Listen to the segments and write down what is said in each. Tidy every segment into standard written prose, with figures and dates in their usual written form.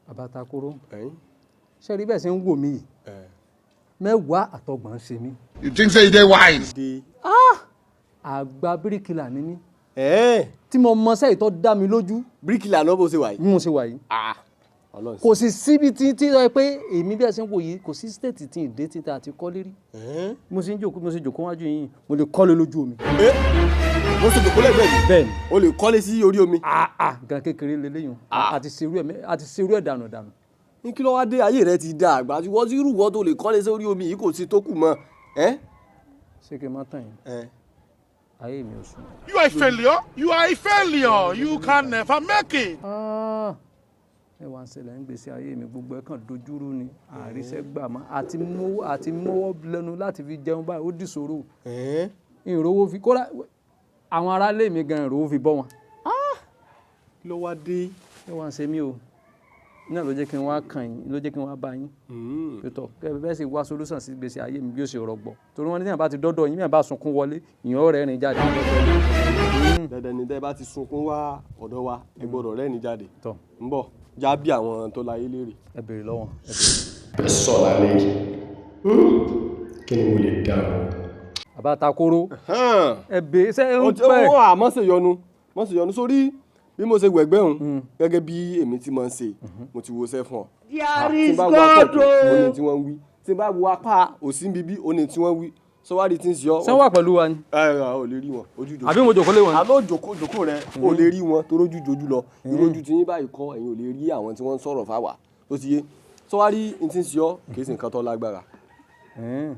Bàbá Takoro, Ẹ̀yìn. ṣé rí bẹ́ẹ̀ ṣe ń wò mí yìí, Ẹ̀. mẹ́wàá àtọgbọ̀n ń ṣe mí. You think say you dey wise? Dé. Àgbà bíríkìlà ni mí Ẹ̀ẹ́. tí mo mọ sẹ́yìn tó dá mi lójú. Bíríkìlà náà bó ṣe wà yìí. Bí mo ṣe wà yìí. Ah, Ọlọ́run. Kò sì síbi tí sọ pé èmi bí ẹ ṣe ń wò yìí, kò sí state tí ì dé títà àti kọ́lé rí. Ẹ̀ẹ́. Mo ṣe jòkó wájú yìí, mo lè kọ́lé lójú omi. Ẹ mo ṣe jòkó lẹ́gbẹ̀ẹ́ mi. Bẹ́ẹ̀ni. O lè kọ́lé sí orí omi. Ah ah, nǹkan kékeré leléyìn, àti ṣerú ẹ̀ dànù dànù. Ní kí ló wá dé? Ayé rẹ ti da àgbà tí wọ́n ti rú wọ́n tó lè kọ́lé sí orí omi yìí, kò sí tó kù mọ́ ẹ́. Ṣé kí n má tàn yín? Ẹ. Ayé mi ò sùn. You are a failure. You are a failure. You can never make it. Ah, ẹ wá ń ṣẹlẹ̀ ń gbèsè ayé mi, gbogbo ẹ̀ kàn dojúrú ni, àríṣẹ́ gbà mọ́ àti mọ́wọ́ lẹ́nu láti fi jẹun báyìí, ó dìṣòro. Ẹ́. Ìrówó fi kódà àwọn aráalé mi gan, ìrówó fi bọ́ wọn. Kí ló wá dé? Ẹ wá ń ṣe mí o náà ló jẹ́ kí n wá kàn yín, ló jẹ́ kí n wá bá yín pẹ̀tọ̀ kẹ́ bẹ́ẹ̀ sì wá solution sí gbèsè ayé mi bí ó ṣe rọgbọ, torí wọ́n ní tí yàn bá ti dọ́dọ̀ yín, bí yàn bá sunkún wọlé, ìyàn ọ̀rẹ́ rìn jáde. Dandan ni, tẹ́ bá ti sunkún wá ọ̀dọ̀ wa, ẹ gbọ́dọ̀ rẹ́ni jáde. Tọ́. Ń bọ̀ já bí àwọn tó láyé léèrè. Ẹ béèrè lọ́wọ́, ẹ béèrè. Sọ̀lá ní kí ni mo lè dá o. Bàbá Takoro, ẹ béèrè ṣé ń pẹ́. Ó à, mọ̀ ṣe yọnu, mọ̀ ṣe yọnu. Sórí bí mo ṣe wẹ̀gbẹ́ òun gẹ́gẹ́ bí èmi ti máa ń ṣe, mo ti wo iṣẹ́ fún ọ. There Tí is n bá wo apá God ọ̀tún, ó ní o. tí wọ́n ń wí. Tí n bá wo apá òsì bíbí, ó ní tí wọ́n ń wí. Sọwádìí tí ń ṣe ọ́. Ṣé wọ́n wà pẹ̀lú wa ni? Ẹ ẹ, ò lè rí wọn ojú jojú. Àbí mo jòkó lé wọn ni? Àlọ́ jòkó jòkó rẹ, ò lè rí wọn torójú jojú lọ. Ìrojú tí yín báyìí kọ́, ẹ̀yin ò lè rí àwọn tí wọ́n ń sọ̀rọ̀ fáwa tó ti yé. Sọwádìí tí ń ṣe ọ́ kì í ṣe nǹkan tó lágbára.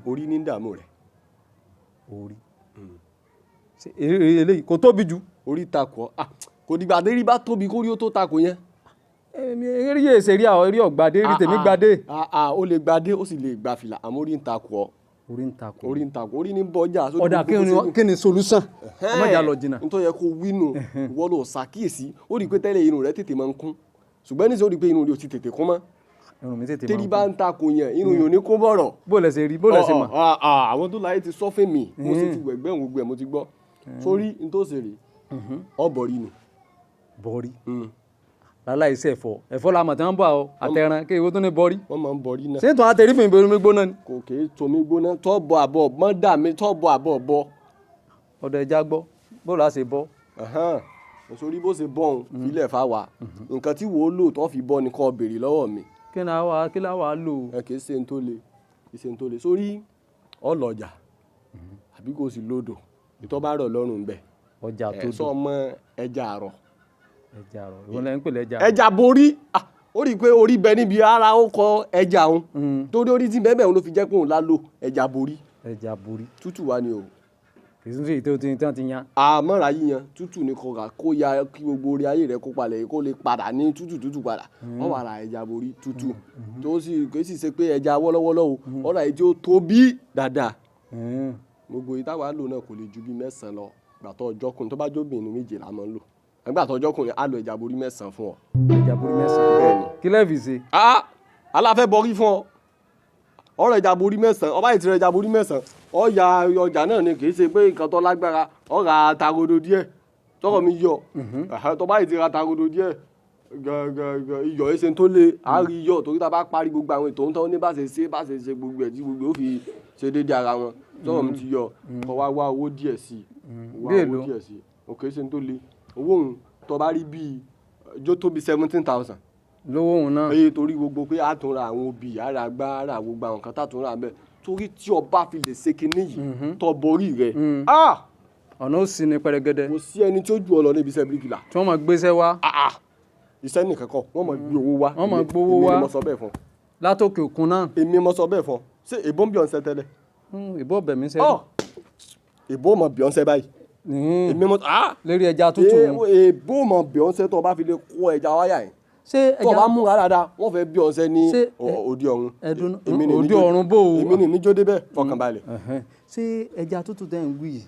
Orí ní dààmú rẹ̀. Orí. Ṣé eléyìí kò tóbi jù? Orí takò ọ́. Ah, kò dìgbà dérí bá tóbi kórí ó tó takò yẹn. Èmi eré yìí ṣe rí àwọn eré ọ̀gbadé rí tèmi gbadé. Ah ah, ó lè gbadé, ó sì lè gba fìlà, àmọ́ orí ń takò ọ́. Orí ń takò. Orí ń takò, orí ní bọ́jà. Sórí Ọ̀dà, gbogbo bó ṣe kí ni solution? Ẹ má jà lọ jìnnà. Nítorí yẹ kó wínú ìwọ ló ṣàkíyèsí, ó rí i pé tẹ́lẹ̀ irun rẹ tètè máa ń kún, ṣùgbọ́n níṣẹ́ ó rí i pé irun rẹ ò ti tètè kún mọ́. Irun mi tètè Tẹ́rí máa ń bá ń takò yẹn, irun yóò ní kún bọ̀rọ̀. Bó lẹ ṣe rí? Bó lẹ ṣe mọ̀? Àwọn tó láyé ti sọ fún mi, mo sì ti wẹ̀gbẹ́ òun, gbogbo ẹ̀ mo ti gbọ́. Sórí n tó ṣe rè, ọ bọ̀rí ni. Bọ́rí láláì sí ẹ̀fọ́, ẹ̀fọ́ la mọ̀ tí wọ́n ń bọ̀ ọ́ àtẹran kí ewo tó ní bọ́rí. Wọ́n máa ń bọ̀rí náà. Ṣé tó àtẹrí fún ìbẹ̀rù mi gbóná ni? Kò kè é tomi gbóná tọ́ bọ àbọ̀ mọ́ dà mí tọ́ bọ àbọ̀ bọ. Ọ̀dọ̀ ẹja gbọ́, bó la ṣe bọ́? Sórí bó ṣe bọ́ òun, filẹ̀ fa wa, nǹkan tí wò ó lò tó fi bọ́ ni kò béèrè lọ́wọ́ mi. Kí ni àwa kí la wàá lò? Ẹ kì í ṣe n tó le, kì í ṣe n tó le. Sórí ọlọ́jà àbí kò sì lódò ìtọ́ bá rọ̀ lọ́rùn bẹ̀. Ọjà tó Ẹ sọ dùn. ọmọ ẹja àrọ̀. Ẹja rọ, ìwọ lẹ́yìn pèlè ẹja rọ. Ẹja borí. Ah, ó rí i pé orí bẹ níbi ara ó kọ ẹja òun, torí orí tí bẹ́ẹ̀ bẹ́ẹ̀ òun ló fi jẹ́ pé òun lálò ẹja borí. Ẹja borí. Tútù wá ni o. Kì í ṣe èyí tó ti tí wọ́n ti yan. Àmọ́ra yíyan tútù ni kò rà, kó ya kí gbogbo orí ayé rẹ kó palẹ̀, kó lè padà ní tútù tútù padà. Wọ́n wà ra ẹja borí tútù, tó sì kò sì ṣe pé ẹja wọ́lọ́wọ́lọ́ o, ọ̀rọ̀ èyí tí ó tóbi dáadáa. Gbogbo yìí táwa lò náà kò lè ju bí 9 lọ. Gbàtọ́ ọjọ́kùnrin, tó bá jóbìnrin, 7 la máa ń lò. Nígbà tó ọjọ́kùnrin, á lo ẹja borí 9 fún ọ. Ẹja borí 9? Bẹ́ẹ̀ni. Kí lẹ́ẹ̀fì ṣe? Ah, aláfẹ́ bọrí fún ọ, ọ̀rọ̀ ẹja borí 9, ọba ìtìrẹ ẹja borí 9, ọ̀ya ọjà náà ni, kì í ṣe pé nǹkan tó lágbára. Ọ̀rà tarodo díẹ̀ tọrọ mi yọ. Tó bá ìtìrẹ tarodo díẹ̀ gẹ́gẹ́gẹ́, iyọ̀ ẹsẹ̀ tó le, á rí iyọ̀, torí tá a bá parí gbogbo àwọn ètò ń tán ní bá ṣe ṣe gbogbo ẹ̀ tí gbogbo ó fi ṣe déédéé ara wọn. Tọrọ mi ti yọ, kọ wá wá owó díẹ̀ sí i, wá Bí owó èlò? díẹ̀ sí i. Òkè ṣe tó le, owó òun tó bá rí bíi jó tó bíi 17,000. Lówó òun náà? Eye, torí gbogbo pé a tún ra àwọn obì, ara gbá, ara gbogbo àwọn kan tá a tún ra bẹ́ẹ̀, torí tí ọba fi lè ṣe kinní yìí tó borí rẹ̀, ah, Ọ̀nà ó sì ní pẹrẹgẹdẹ. Kò sí ẹni tí ó ju ọ lọ níbi iṣẹ́ bíríkìlà. Tí wọ́n máa gbéṣẹ́ wá. Ah ah, iṣẹ́ nìkan kọ́, wọ́n máa gbé owó wá. Wọ́n máa gbówó Èmi wá. ni mo sọ bẹ́ẹ̀ fún. Látòkè òkun náà. Èmi mo sọ bẹ́ẹ̀ fún. Ṣé èbó ń bí ọ̀nsẹ̀ tẹ́lẹ̀? Ìbò ọbẹ̀ mi ṣe. Ọ èbó mọ̀ bí ọ̀nsẹ̀ báyìí. Èmi mo, ah, Lérí ẹja tútù. Èbó mọ̀ bí ọ̀nsẹ̀ tó o bá fi lè kó ẹja wáyà yẹn, Ṣé tó o ẹja bá múra dáadáa, wọ́n fẹ́ bí ọ̀nsẹ̀ ní Ṣé òde ọ̀run. Ẹdun Èmi ni òde níjó- ọ̀run bò ó? Èmi ni níjó débẹ̀, fọkànbalẹ̀. Ẹ̀hẹ́n. Ṣé ẹja tútù tẹ́ ń wí yìí?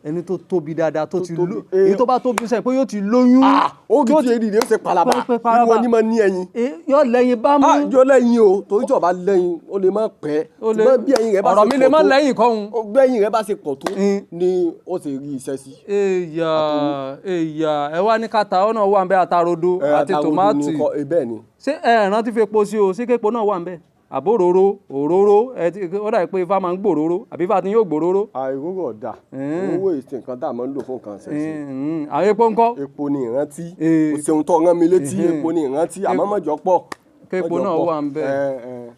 Ẹni tó tóbi dáadáa, tó ti tóbi, ló èyí tó bá tóbi sẹ́yìn pé yóò ti lóyún. Ó kì Tó í ti èrì rẹ̀ ó ṣe palaba. Pẹ́ palaba. Irú wọn ni máa ní ẹyin. Yóò lẹ́yìn bá mú. Ah, yóò lẹ́yìn o, torí tí ó bá lẹ́yìn ó lè má pẹ́. Ó lè- Ṣùgbọ́n bí ẹyin rẹ̀ bá ọ̀rọ̀ ṣe mi lè pọ̀ má tó- lẹ́yìn kọ́hun. bí ẹyin rẹ̀ bá ṣe pọ̀ tó ni ó ṣe rí iṣẹ́ sí. Èyà èyà, ẹ wá ní kàtà ọ̀nà wà ń bẹ, àtàrodo àti Àtàrodo tòmátì. ni bẹ́ẹ̀ ni. Ṣé ẹ rántí fi epo sí o? Ṣé képo náà wà ń bẹ? Àbóròró òróró ẹ ti ó dàbí pé ifá máa ń gbòróró, àbí ifá ti yóò gbòróró? Àìrórò ọ̀dà owó ìsìn nǹkan tá a máa ń lò fún nǹkan ṣẹ̀ sí. Àwọn epo ńkọ́? Epo ni ìrántí. O ṣeun tó rán mi létí, epo ni ìrántí, àmọ́ mọ̀jọ́ pọ̀. Képo Mọ̀jọ́ náà pọ̀. wà ń bẹ. Ẹ, ẹ.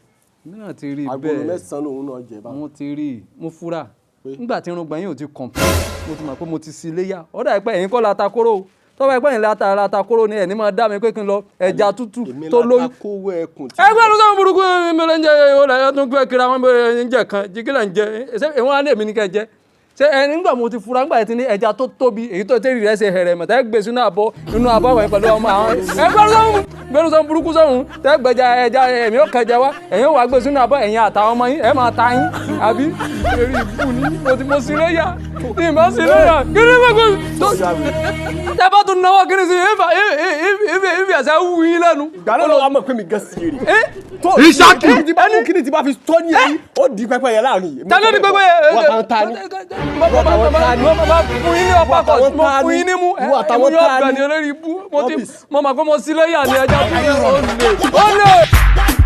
Mi náà ti rí Agolo bẹ́ẹ̀. 9 lòun náà jẹ bá. Mo ti rí i, mo fura nígbà tí irùngbọ̀n yín ò ti kọ̀ǹpì, mo ti mọ̀ pé mo ti sí léyà. Ó dàbí pé ẹ̀yin kọ́ la ta kóró o. Tọ́wọ́ ẹgbẹ́ yìí la ta kóró ni ẹ̀ ní máa dá mi pé kí n lọ ẹja tútù Èmi tó lóyún. la ta kówó ẹkùn tí. Ẹgbẹ́ ló sọ̀rọ̀ burúkú mi ló ń jẹ olè ẹ̀ tún gbé kiri àwọn ọmọ ń jẹ kan jíkí là ń jẹ ṣé ìwọ́n á ní èmi ní kẹ́ jẹ ṣé ẹ nígbà mo ti fura nígbà tí ní ẹja tó tóbi, èyí tó tẹ́rì rẹ̀ ṣe hẹ̀rẹ̀ mọ̀tẹ́ gbé sínú abọ́ inú abọ́ wọ̀nyí pẹ̀lú ọmọ àwọn ẹgbẹ́ ló sọ̀rọ̀ gbẹ́nu sọ̀rọ̀ burúkú sọ̀rọ̀ tẹ́ gbẹja ẹja, ẹ̀mí ó kẹjẹ wá, ẹ̀yin ó wá gbé sínú abọ́, ẹ̀yin àtàwọn ọmọ yín ẹ̀ máa ta yín àbí eré ìbú ni. Mo ti mo sí léyà ní ìmọ̀ sí léyà kí ni mo tó tẹ́ bá tún náwó kí ni sí ìfì ẹ̀sẹ̀ wù yín lẹ́nu. Ìgbà náà lọ́wọ́ mọ̀ pé mi gan sí èrè. Tó Ìṣákì! ẹni tí bá mú kíni tí bá fi tọ́ ní ẹyin, ó di pẹ́pẹ́yẹ láàrin yìí. Ta ló ní pẹ́pẹ́yẹ? Wọ́n àtàwọn ta ni. Mo fún yín ní ọ̀pá kan, mo fún yín ní mú Wọ́n àtàwọn ẹ̀mú yóò ta gbà ni. ní olórí ibú. Mo ti Ọ́fíìsì. mo mọ̀ pé mo sí léyà ní ẹja tó lè ó lè.